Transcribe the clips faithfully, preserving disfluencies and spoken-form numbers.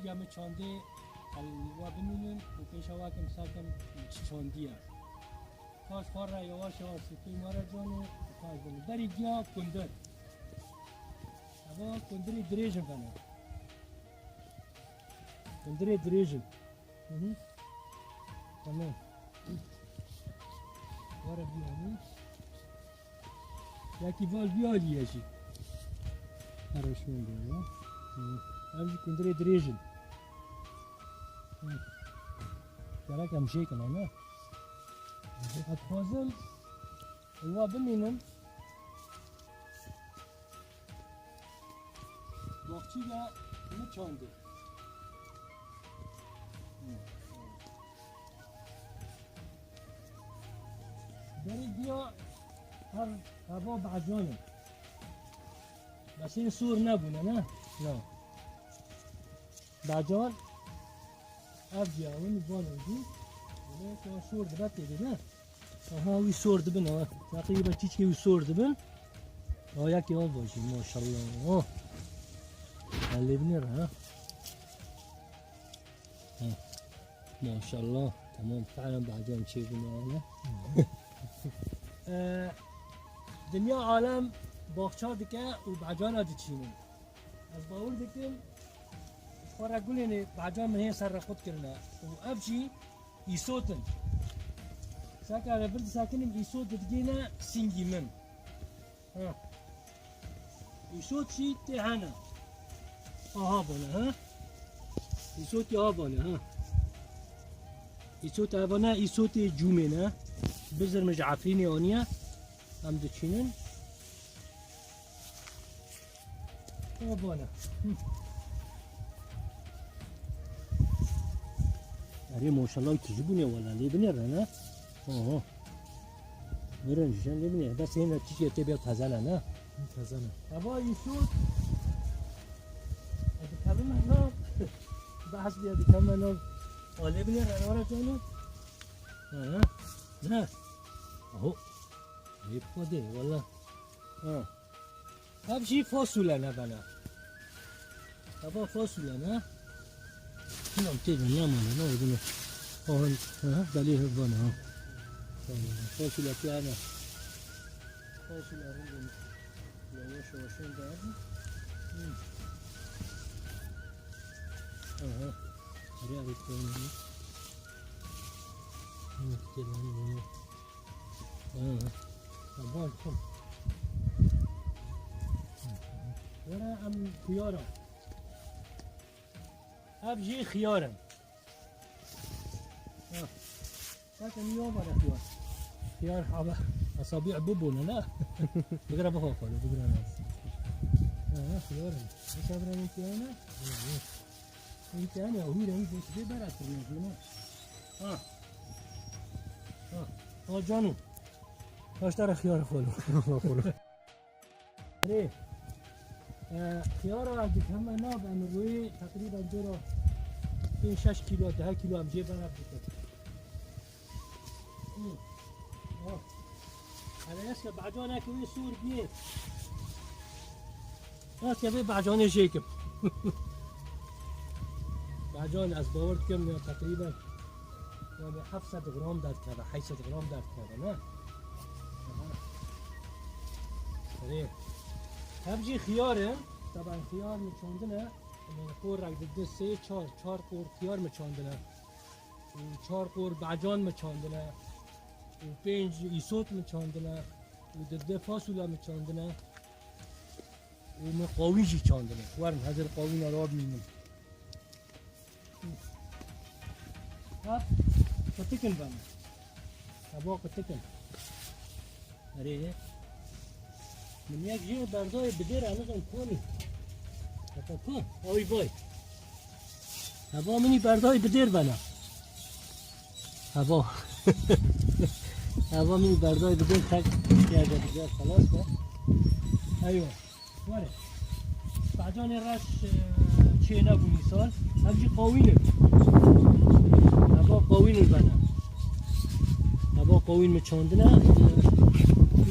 Em çandê el wa bimînin û pêşa wa kim sakin çi çandiye. Paş xwe re yavaş yavaş sipî mare can û paş bimîn. Berî giya kundir. Eva kundirê dirêjin bene. Kundirê dirêjin. Hı hı. Tamam. Were bir yanı. Yekî val bir alî ye jî. Her şûn diyor ya. Hı. Ev jî kundirê dirêjin. Hı. Gerek em jêkin ama. Ez dixwazim wa bimînim. Baxçî de min çandê. Berê diya her heva becan in. Bes ên sor nebûne, ne? Na. Becan ev diya win van êdî. Wele ka sor dibe têdê, ne? Aha, wî sor dibin, ha. Teqrîben çîçkê wî sor dibin. Ha, yekê ev va jî, maşallah. Ha. Lê binêre, ha. Ha. Maşallah. Tamam, fehlen becan çêbûne, ha. Ee, dinya alem baxça dike û becana diçînin. Ez bawer dikim, xwe re gulên ê becan min hê ser re xurt kirine. Û ev jî îsot in. Seka re bir disekinim îsot didigêne singî min. Ha. Îsot jî tê hene. Aha bana, ha? Îsot ya bana, ha? Îsot evana îsotê cûmê ne. Bizir min ji Efrînê aniye. Em diçînin. Abana. Hı. Erê maşallah tijî bûne wala lê binêre ne? Aha. Mirin jî lê binêre. Bes hêne çîçê tê bê teze ne ne? Hı, teze ne. Eva Yusuf. Hadi kalın lan. Bahs bir hadi kalın lan. Wala lê binêre ne var canım? Hı. Ne? Aho. Hep hadi valla. Ha. Ev jî fasûle ne bene. Eva fasûle ne? Hilam tê de namane ne bunu. Ahan, ha, belê hevana ha. Fasûle tê ne? Fasûle rindin. Yavaş yavaş da. Aha. Araya bir koyayım. Hı, gel lan bunu. Ha. Tamam, tamam. Were em xiyara. Ev jî xiyar in. Ha. Zaten iyi olmadı xiyar. Xiyar abi. Asabi bu bu ne la? Bıgıra bak bakalım, bıgıra ne? Ha, xiyar in. Mesela buranın xiyarı ne? Yok, yok. Sen ki yani o hıyra bir şey berattırmıyor bunu. Ha. Ha. Ha canım. Kaç tane xiyar koydum? Erê, e, xiyara ez dikeme nav, em rûyê teqrîben dora pênc şeş kîlo, deh kîlo em jê berav dikin. Hı. Oh. Hele eske becaneke wê sor biyê. Eske vê becanê jê kim. Becan ez bawer dikim ya teqrîben. Yani heft sed gram derdikeve, heyt sed gram derdikeve, ne? Aha. Erê. Ev jî xiyar in. Taban xiyar min çandine. Porek di di sê çar, çar por xiyar min çandine. Û çar por becan min çandine. Û pênc îsot min çandine. Û di di fasûle min çandine. Û min qawîn jî çandine. Werin hezir qawîna rabînin. Ha, qitikin bana. Heba qitikin. Erê. Min yek jê berdayê bidêr, ez nizam konî. Heta ku? Ay vay. Heba minî berdayê bidêr bana. Heba. Heba minî berdayê bidêr tek yerde bidêr xelas be. Eywa. Were. Becanê reş, e, çênebû mîsal. Ev jî qawîn in. Eva qawîn in bene. Eva qawîn min çandine, e,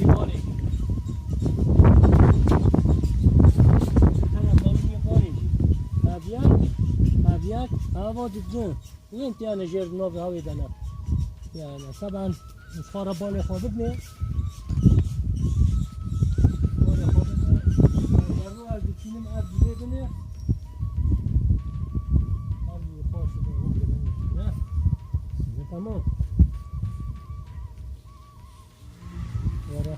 îmanê. Hene qawînê vanê jî. Ev ya, ev ya. Hava didin. Yên tiyane jêr navê hawê de ne. Yani, taban, xwe re balê xwe bibne. Balê xwe bibne. Zerrû ez dikînim, ev dilê bine. Ev xweş bibin, hûn bibin. Ne? Tamam. Were.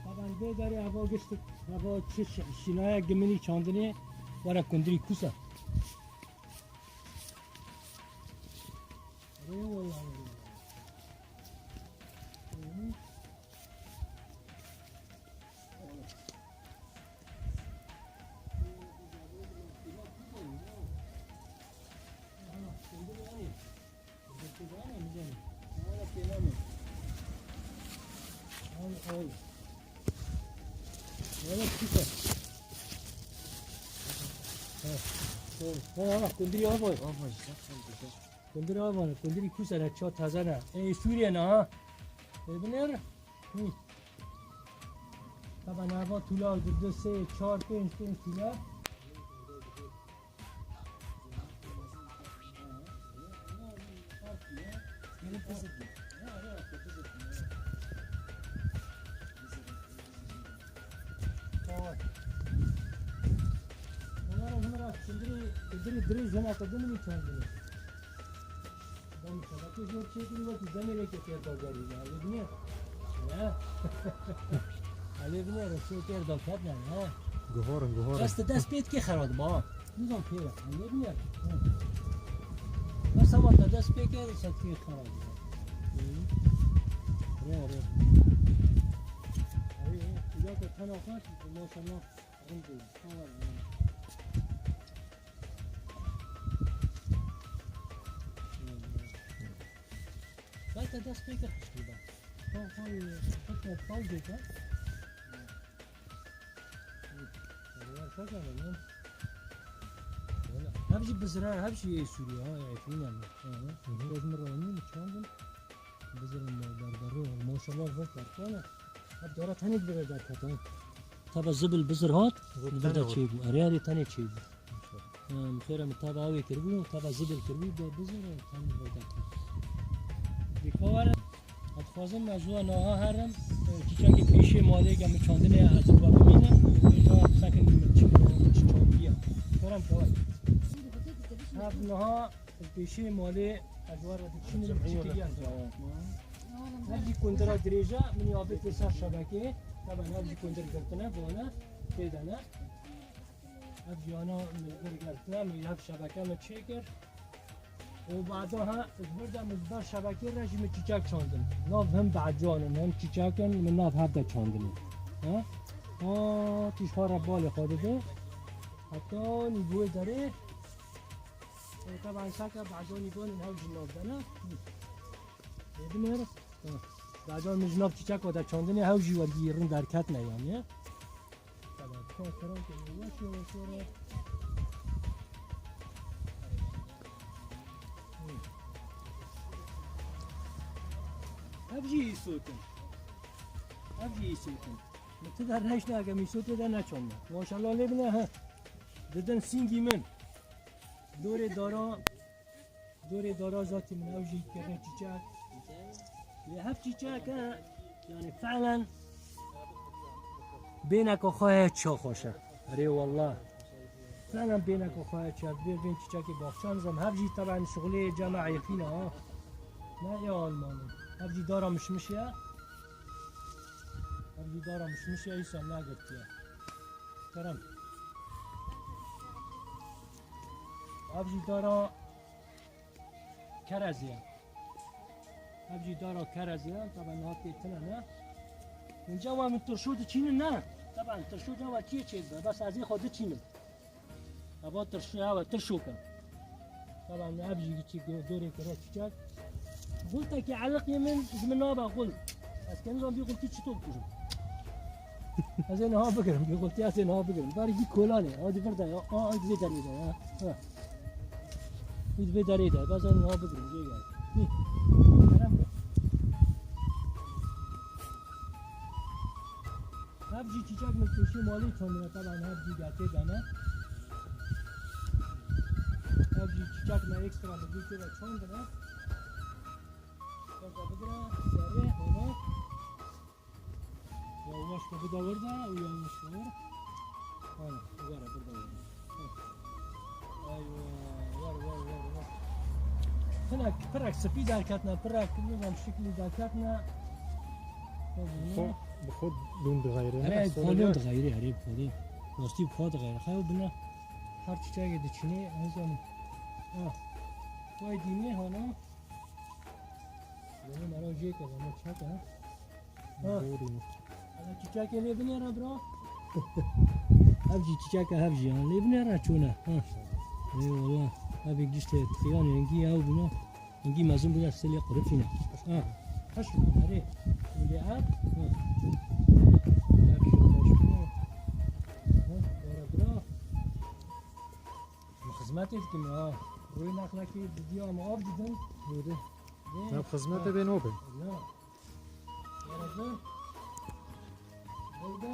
Taban, bê derê hava giştik. Hava çi şi-, şînayek giminî çandinê, were kundirî kusa. Eyvallah. Kundirî ava. Ava, güzel, güzel. Kundirî ava ne, kundirî kusa ne, çawa taze ne. Ê, Sûriye ne ha. Ê, binêr. Hı. Taban ava tula, du, du, sê, çar, pênc, pênc tula. Tamam. Bunlar hemra sindiri, sindiri dirê jena kadın mı kendini? Ben şebeke zor çektim, bak, demir eke fiyat pazarı ya, ne? Ya. Alê binêre, sê têr da ket ne, ha? Guhorin, guhorin. Dest, dest pê dikê xera diba. Nizam pê re, alê binêre. Her sabah da dest pê kê, se dikê xera diba. Re, re. Alê, ila ke tena xaç, maşallah, rind bû. Tamam. Zaten dest pê kir hişkî da. Ha, ha, hatta pal dêta. Var kaç tane lan? Wala, hep jî bizira, hep jî yê Sûriye ha, ya Efrîn yani. Hı hı. Hı hı. Göz mi rani mi çandın? Bizir mi derdarı, maşallah, zor tartana. Hep dara tenê bir derkatan. Taba zibil bizir hat, Zibil bir de tenê çê bû. Erê, erê, tenê çê bû. Em, xêra min tava awê kiribû, tava zibil kiribû, be bizin, em, tam veda kir. Dîka were, ez dixwazim ez ji we naha herim, e, çîçekê pêşê malê ge min çandinê ez ê we bimînim, û vêca sekin min çi, min çi çandiye. Kerem keway. Ev niha pêşê malê ez ji we re diçînim, çi kiriye ez ê we. Ev jî kundira dirêj e, min ya avêtiye ser şebekê, taban ev jî kundir girtine, bone, tê de ne. Ev jiyana min vir girtine, min ev şebeke min çêkir. Û bada ha, ji vir de min ji ber şebekê re jî min çîçek çandin. Nav hem becan in, hem çîçek in, min nav hev de çandin. Ha? Ha, tîj xwe re balê xwe dide. Heta nîvoyê derê. Û teban seke becan nîvan in hev jî nav de ne. Ê binêr. Ha. Becan min ji nav çîçek xwe de çandinê hev jî wergî rind derketine yani. Tamam, kontrol edin. Yavaş yavaş oraya. Hı. Ev jî îsotin. Ev jî îsotin. Min ti der neşna ke îsotê de neçanne. Maşallah lê bine he. Didin sîngî min. Dorê dara Dorê dara zatî min ew jî keve çîçek. Lê hev çîçek e, yani felen bêneka xwe heye çi xweş e. Erê wallah. Felen bêneka xwe heye çi. Divê bên çîçekê baxçe nizam. Hev jî teben şixulê cema Efrîn e ha. Ne ê Alman e. Hev jî dara mişmiş e. Hev jî dara mişmiş e, îsa negirtiye. Kerem. Hev jî dara Kerezê ye. Ev jî dara kerezê ye. Teben niha tê tune ne. Hûn cama min tirşû diçînin ne? Teben tirşû cama kê çêdibe? Bes ez ê xwe diçînim. Eva tirşû, eva tirşûk e. Teben ev jî çi dorê kire çiçek. Gultekî eliqê min ji min nabe gul. Ez kenizan bî gultî çito bikujim. Ez ê niha bigirim, bî gultî ez ê niha bigirim. Berî bî kolanê, hadi vir de ya. Aa, hadi vê derê de ya. Ha. Hadi vê derê de, ez ê niha bigirim, vê gel. Hi. Kerem be. Ev Jî çîçek min pêşî malê çandine, taban her jî gertê dane. Ev jî çîçek me ekstra bi vî tê de çandine. Xweza bigire, zerê, hona. Yavaş ke bida wir de, û yavaş ke wir. Hona, were, bida wir de. Eywa, wer, wer, wer, wer. Pirek, pirek spî derketine, pirek, nizam şiklî derketine. Xwe, bi xwe lûn dixeyre. Erê, bi xwe lûn dixeyre, erê, bi xwe lûn. Rastî bi xwe dixeyre. Xew bine. Her çiçekê diçinê, ez zanim. Ah. Vay dînê hana. Yanî mera jê ke, zana çek e. Ha. Doğru. Ana çiçekê lê binêre bira. Ev jî çiçek e, ev jî ya. Lê binêre çûne. Ha. Eyvallah. Ev giştê xiyan yengî ew bûne. Hingî mezin bûne, sê lê qurifîne. Ha. Heş bûne, erê. Lê ev. Ha. Ev jî heş bûne. Ha, were bira. Min xizmetê dikim ya. Rûyê nexlekê didiya min av didin. Rûdê. Lê, ne xizmetê ha. Bê nobe. Ya. Were bir. Burada.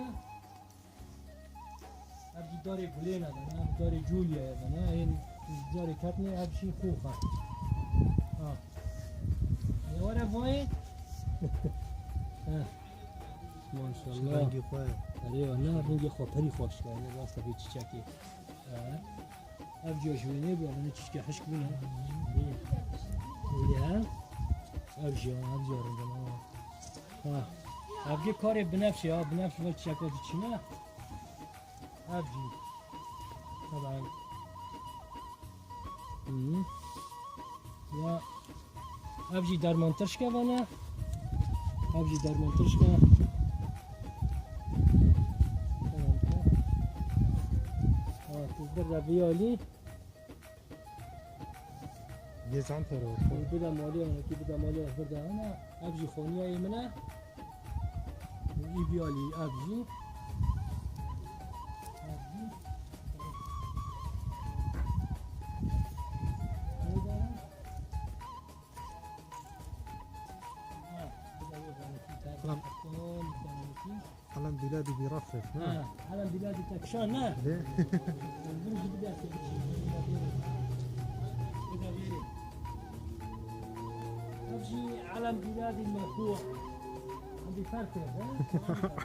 Ev jî darê gulê ne bana, ev darê Julia'ya bana, ên darê ketnê ev jî xox e. Ha. Ê were vayê. Ha. Maşallah. Rengê xwe. Erê, ne rengê xwe perî xweş e, ne rasta vê çiçekê. Ha. Ev jî ji wênê bû, ev ne çiçkê hişk bûne. Ê. Ê, ha. Ev jî, ev jî rengê ne. Ha. Ev jî karê binefşê ya, binefş ve çiçeka diçîne. Ev jî. Taban. Hı. Ya, ev jî derman tirşke vana. Ev jî derman tirşke. Tamam. Ha, tu bir de bir alî. Gezan terör. Bida malê, ki bida malê, bir de ana. Ev jî xoniya yê min e. Û î biyalî ev jî. Ev jî. Tamam. Elem biladî bî rafir, ha? Ha, elem biladî te kişan, ne? Lê. Bunu gibi dersin. Ev jî elem biladî merfû. Em bî ferq e, ha?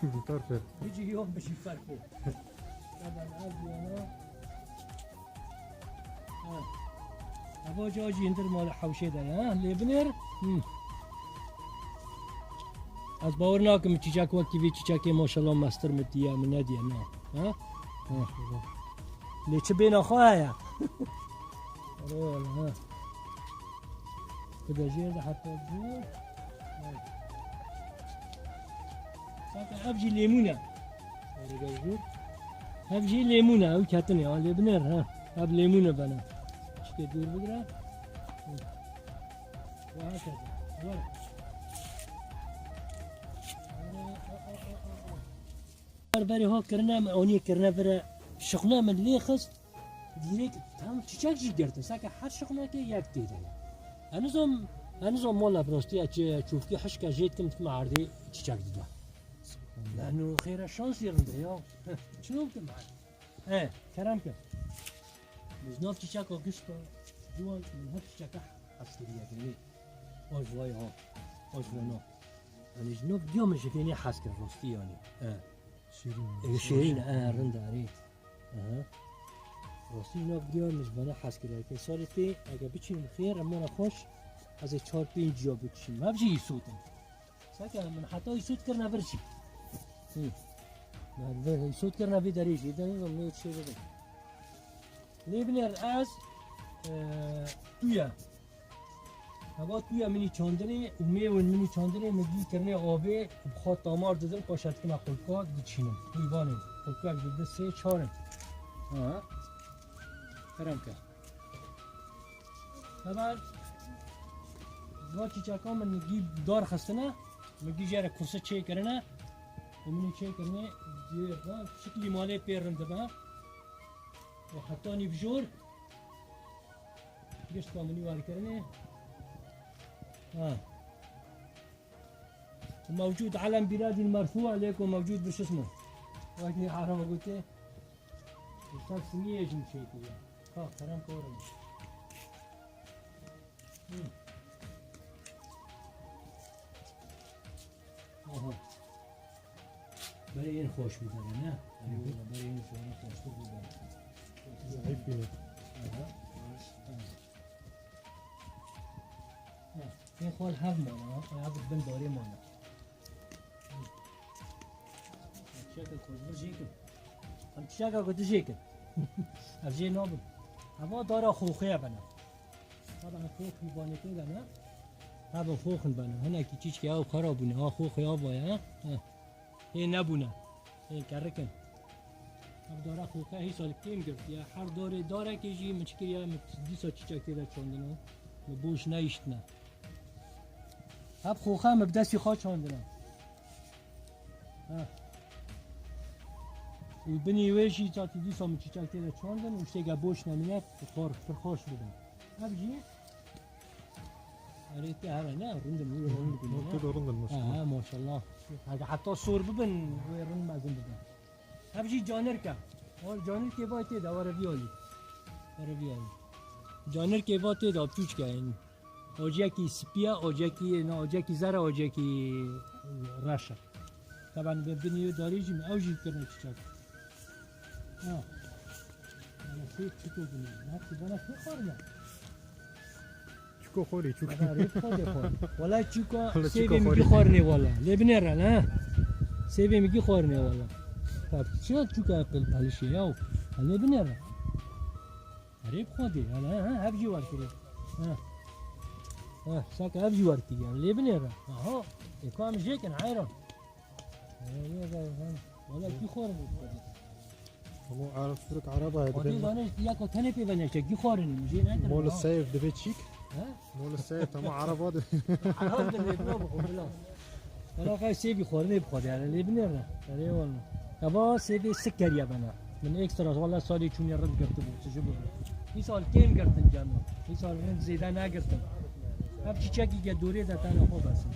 Em bî ferq e. Hicî yok, bir şey ferq e. Tamam, ev yana. Ha. Eva ca jî hindir mala hewşê de ya. Lê binêr. Hı. Ez bawer nakim çiçek wekî vî çiçekê maşallah mestir mi diye mi ne diye na. Ha? Ha. Lê çi bêna xwe heye? Alo, ha. Bide jêr de heta jûr. Zaten ev jî lêmûn e. Ev jî lêmûn e, ew ketin e, lê binêr, ha. Ev lêmûn e bana. Çikê dûr bigire. Ve hakeza. Were. Berê ha kirine, me oniyê kirine vire şixne min lê xist. Dîrêk tam çiçek jî girtin. Seke her şixnekê yek tê de ye. Henizom, henizom mola bi rastî ya çi-, çûfkî hişka jê dikim, dikim erdê çiçek dida. Lano xêre şansî rinde ya. Çi bikim erdê? He, kerem ke. Ji nav çiçeka gişka ciwan min her çiçeka hes kiriye. Aj vay ha. Aj vana. Yani ji nav diya min ji vê nê hes kir rastî yani. He. Şêrîn. E, şêrîn, e, rind e, erê. Aha. Rastî nav giya min ji bana hez kiriye. Ke salê pê, ege biçîn bi xêr, em wana xweş, ez ê çar pênc ciya bikişînim. Ev jî îsot in. Seke min heta îsot kirine vir jî. Hı. Min vir îsot kirine vê derê jî. Derê min çê bibin. Lê binêr ez, e, tu ye. Heva tu ya minî çandinê û mêwin minî çandinê min dî kirine avê, bi xwe tamar didin, paşa dikime xulka, diçînim. Hîvanê, xulkek di du sê çar in. Ha. Kerem ke. Heval, va çîçeka min gî dar xistine, min gî jê re kurse çê kirine, û minî çê kirine, diyê de şiklî malê pê rind dibe. Û heta nîvjor, Gişt ka minî war kirinê. Ha. Mewcûd elem bîladî merfû lêko mewcûd bi şismo. Wekî araba gote, usta simiyê jim çêkiriye. Ha, kerem korim. Hı. Aha. Berê yên xweş bû bere, ne? Hı hı. Berê yên xweş, xweştir bû bere. Zehîf bîne. Aha. Ha. Ê xwe li hev mane, ha? Ev bin darê mane. Çeka ku ji jê kin. Em çeka ku tu jê kin. Ev jê nabin. Eva dara xoxê bene. Taban xox îbanê tê de ne? Taban xoxin bene. Hinekî çîçkê ew xera bûne. Ha xoxê ava ye, ha? Ha. Hê nebûne. Hê kerikin. Ev dara xoxe hî sal kêm girtiye. Her darê darekê jî min çi kiriye, min dîsa çîçek tê de çandine. Min boş nehiştine. Ev xoxe min bi destî xwe çandine. Ha. Û binî wê jî zatî dîsa min çîçek tê de çandin û ştêke boş nemîne, pir xor-, pir xweş bibin. Ev jî Erê te here ne, rind in, wî rind bûne, ne? Te de rind in, maşallah. Ha, ha, maşallah. Hega heta sor bibin, wê rind mezin bibin. Ev jî canirk e. O canirkê vay tê de, were viyalî. Were viyalî. Canirkê va tê de, çûçke yani. Aciyekî spî ye, aciyekî, na, aciyekî zer e, aciyekî reş e. Taban bi binî wê darê jî min ew jî kirine çîçek. Ha. Bana şey çiko bine. Nasıl bana şey xwarine? Çiko xorî, çiko. Bana rêp xwe dê xwe. Wala çiko. Wala çiko sêvê min xorî. Gî xwarine wala. Lê binêre ne? Sêvê min gî xwarine wala. Bak, çi çiko pil palişê ya. Lê binêre. Erê bi xwe dê, hele, ha, ha, ev jî wer kiriye. Ha. Ha, saka ev jî wer kiriye, lê binêre. Aha, ê ku em jê kin, heyran. Erê, erê, erê, erê. Wala kî xwarin ê bi xwe dê? Hemû Ereb, Tirk, Ereba heye. Xwedê dibên. Zanê, ya ku tenê pê ve neşe, kî xwarin ê, jê nekir, Mol ha. Seyf dibe çîk. Ha? Mol seyf, tamam, Ereba de. Ereb de lê bro, bixwe, bila. Wala xay sêvî xwarinê bi xwe de, yani, lê binêre. Erê wala. Eva sêvê sik keriye bena. Min ekstra, wala salê çûnê rind girtibû, çi ji bo. Îsal kêm girtin cem. Îsal rind zêde negirtin. Ev çiçekî ke dorê de tane xwe besin.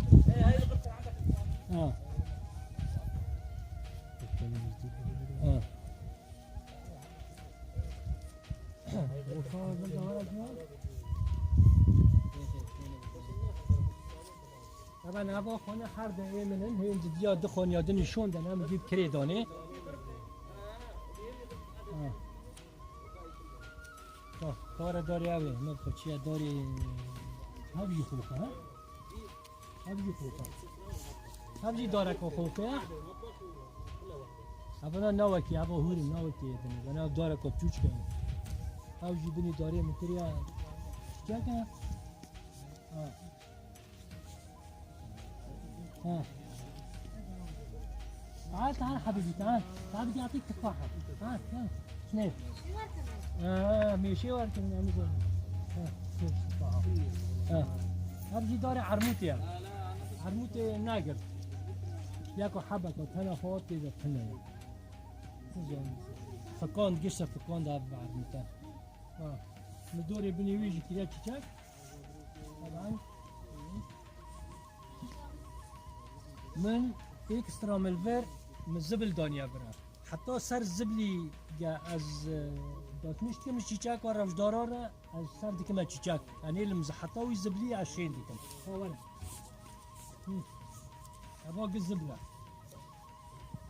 Ha. Ha. Eva nava xane her de ê min in, hên didiya du xaniya din şon de, em gî kirê danê. Ha. Ha, kare darê ev ê, ne koçiya darê. Ev jî xox e, ha? Ev jî xox e. Ev jî dareka xox e. Ev na nawekî, ev hûrî nawekî ye dinê. Bena dareka çûçke. Ev jî binî darê min kiriya. Çiçek e? Ha. ها. تعال، تعال حبيبي، تعال. تعال بدي أعطيك تفاحة. تعال، تعال. اثنين. آه، ماشي ورد من أمازون. ها، شوف. ها. أرجي داري عرموتي يعني. عرموتي ناقر. ياكو حبة كنت أنا فوت إذا تحنا. فكان قشة فكان ده بعرموتان. ها. مدوري بني ويجي كده تشاك. Taban. Min ekstra min li vir, min zibil daniye vir e. Heta ser zibilî ge ez, e, datmiş dikim ji çîçeka rewşdara re, ez ser dikime çîçek. Enê li min zi-, heta wî zibilî ez şên dikim. Ha, were. Hı. Eva gi zibil e.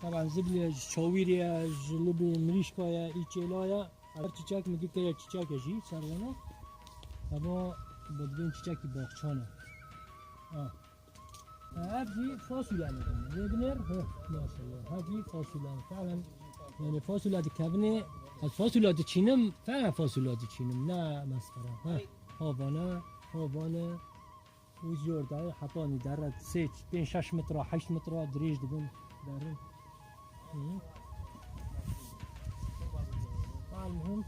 Taban zibilî ji çawîrê ye, ji libê mirîşka ye, îçêla ye. Her çiçek mi dikeye çiçek e jî ser wana. Eva bi dibên çiçekî baxçan e. Ha. Ha, ev jî fasulye mi dibin. Lê binêr, ha, maşallah. Ha jî fasulye mi. Felen, yani fasulye dikevine, ez fasulye diçînim, felen fasulye diçînim. Ne mesxera. Ha. Havane, havane. Û jor dayê hetanî derre sê, pênc, şeş metre, heşt metre dirêj dibin derin. Hı. Al muhim.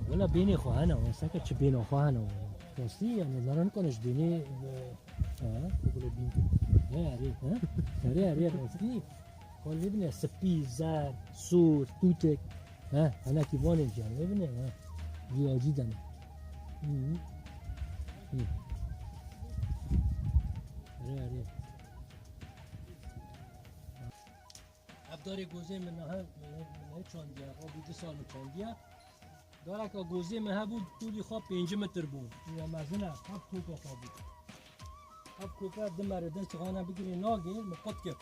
Wala bênê xwe hene, wala seke çi bêna xwe hene wala. Rastî yani, zaran kone ji bênê, e, ha? Bile bîn. He, erê, ha? Erê, erê, rastî. Xwe lê bine, spî, zer, sor, tûtek. He, henekî vanên jî lê bine, he. Vî acî dene. Hı hı. Hı. Erê, erê. Darê gozê min niha, min, min çandiye, o bû du sal min çandiye. Dareka gozê min hebû, tûlî xwe pêncî metr bû. Ya mezin e, hep koka xwe bû. Hep koka di mere dest xana bigirê nagê, min qut kir.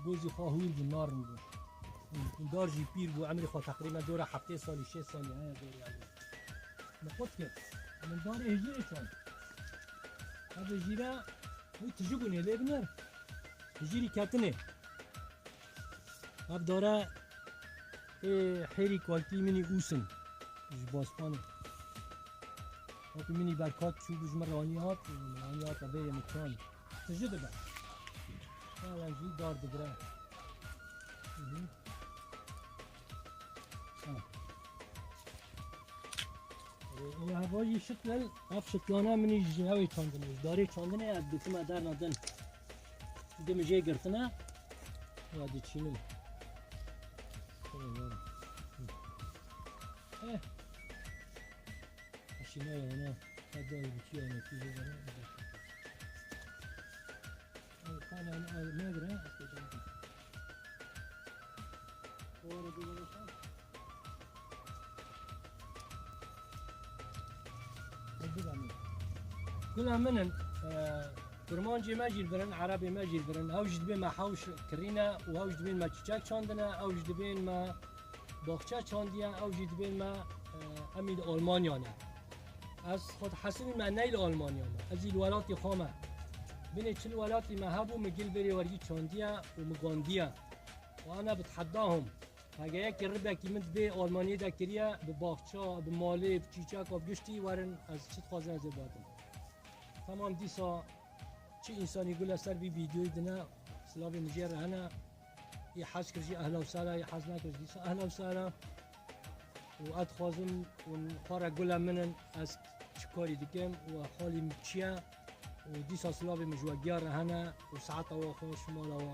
Gozî xwe hûr bû, narin bû. Dar jî pîr bû, emrê xwe teqrîben dora heftê salî, şêst salî heye dorê emrê. Min qut kir. Min darê hijîrê çand. Ev hijîre, wî tijî bûnê lê binêr. Hijîrî ketinê. Ev dare ê hêrî kalkî minî ûsin ji Baspanê. Wekî minî berkat çû bû ji min ranî hat, min ranî hat vê yê min çand. Tiji dibe. Helen jî dar digire. Hı hı. Ha. Û heva jî şitlin, ev şitlana minî ji hewê çandinê, ji darê çandinê ez dikime derna din. Di min jê girtine, wa diçînim. Eh. Aşina ya ona, hadi ay bitiyor ona, ki bu bana. Ay, hala ay, ne göre? Doğru bir bana. Gula min in, e, kurmancê me jî li vir in, erebê me jî li vir in. Ew jî dibên me hewş kirîne û ew jî dibên me çîçek çandine, ew jî dibên me baxçe çandiye, ew jî dibên me, e, em ê li Almanya ne. Ez xwe dihesibîm me ney li Almanya me. Ez ê li welatê xwe me. Binê çi li welatê me hebû, min gil berê wergî çandiye û min gandiye. Û ana bi tehedahum. Hege yekê ribekî min dibê Almanyê de kiriye, bi baxça, bi malê, bi çîçeka, bi giştî werin, ez çi dixwazim ez ê bidim. Temam dîsa çi însanî gule ser vî vîdyoyî dine, silavê min jê re hene. Ê hez kir jî ehla û sehla, ê hez nekir jî dîsa ehla û sehla. Û ez dixwazim hûn xwe re gule min in, ez çi karî dikim û halî min çi ye. Û dîsa silavê min ji we giya re hene û saeta we xweş, mala we.